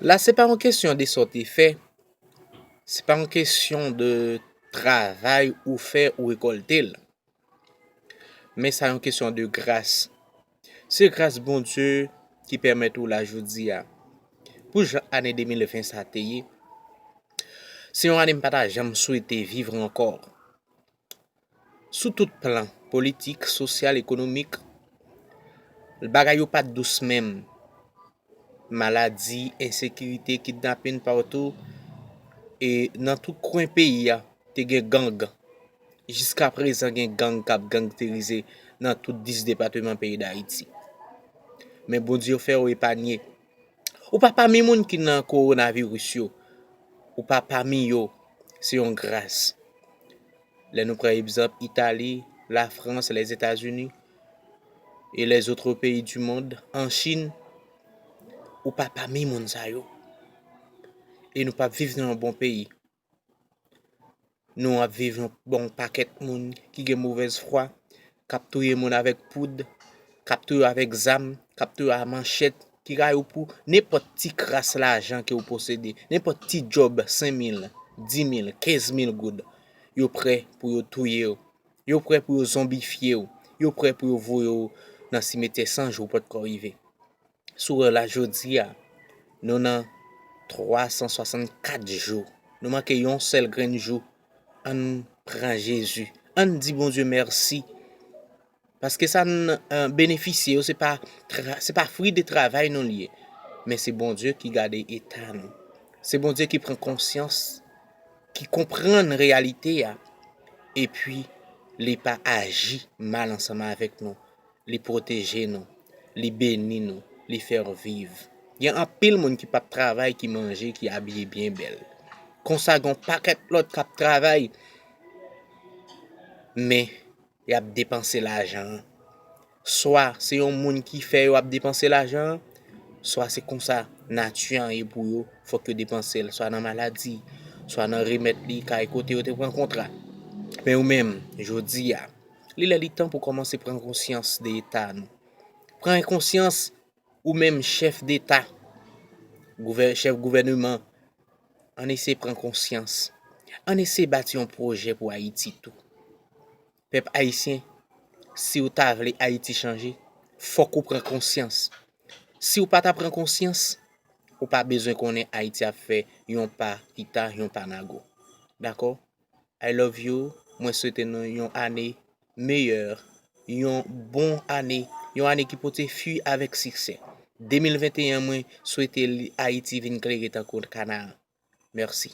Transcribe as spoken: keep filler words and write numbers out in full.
La, se pa yon kesyon de sa w te fè, se pa yon kesyon de travay ou fè ou rekòlte l. Men sa yon kesyon de gras. Se gras Bondye ki pèmèt ou la jodi a. Pou jan ane de mil ven sa te ye, se yon ane m pa ta janm swete viv ankò. Sou tout plan, politik, sosyal, ekonomik, bagay yo pa t dous menm. Maladi, ensekirite, kidnapin partou. E nan tout kwen peyi a, te gen gang. Jiska prezan, gen gang k ap gangterize nan tout dis depatman peyi Dayiti. Men Bondye fè yo epanye. Ou pa pami moun ki nan kowonaviris yo. Ou pa pami yo. Se yon gras. Lè nou pran egzanp Itali, Lafrans, Lèzetazini e les autres pays du monde, an Chin, ou pa pami moun sa yo. E nou p ap viv nan yon bon peyi. Nou ap viv yon bon pakèt moun ki gen movèz fwa, k ap touye moun avèk poud, k ap touye avèk zam, k ap touye a manchèt, ki ka yo pou nenpòt ti kras lajan ke w posede, nenpòt ti djòb senk mil, dis mil, kenz mil goud. Yo prè pou yo touye w. Yo prè pou yo zonbifye w. Yo prè pou yo voye w nan simetyè san jou w pòtkò rive. Sou wè la jodi a, nou nan twa san swasannkat jou. Nou manke yon sèl grenn jou. Ann pran Jezi. Ann di Bondye mèsi. Paske sa n, eh, benefisye yo, se pa tra-, se pa fwi de travay nou l ye. Men se Bondye ki gade eta nou. Se Bondye ki pran konsyans, ki konprann reyalite a, epi li pa aji mal ansanm avèk nou. Li pwoteje nou, li beni nou, li fè w viv. Gen anpil moun ki p ap travay, ki manje, ki abiye byen bèl. Konsa, gen yon pakèt lòt k ap travay, men y ap depanse lajan an. Swa se yon moun ki fè yo ap depanse lajan an, swa se konsa nati an ye pou yo, fòk yo depanse l, swa nan maladi, swa nan remèt li kay kote yo te pran kontra. Men ou menm, jodi a, li lè li tan pou kòmanse pran konsyans de eta nou. Pran konsyans, ou menm chèf deta, gouvè-, chèf gouvèneman, ann eseye pran konsyans. Ann eseye bati yon pwojè pou Ayiti tou. Pèp ayisyen, si w ta vle Ayiti chanje, fòk ou pran konsyans. Si w pa ta pran konsyans, ou pa bezwen konnen Ayiti ap fè yon pa pita, yon pa nago. Dakò? I love you. Mwen swete nou yon ane meyè, yon bon ane, yon ane ki pote fwi avèk siksè. De mil venteyen, mwen swete li, Ayiti vin klere tankou Kanaran. Mèsi.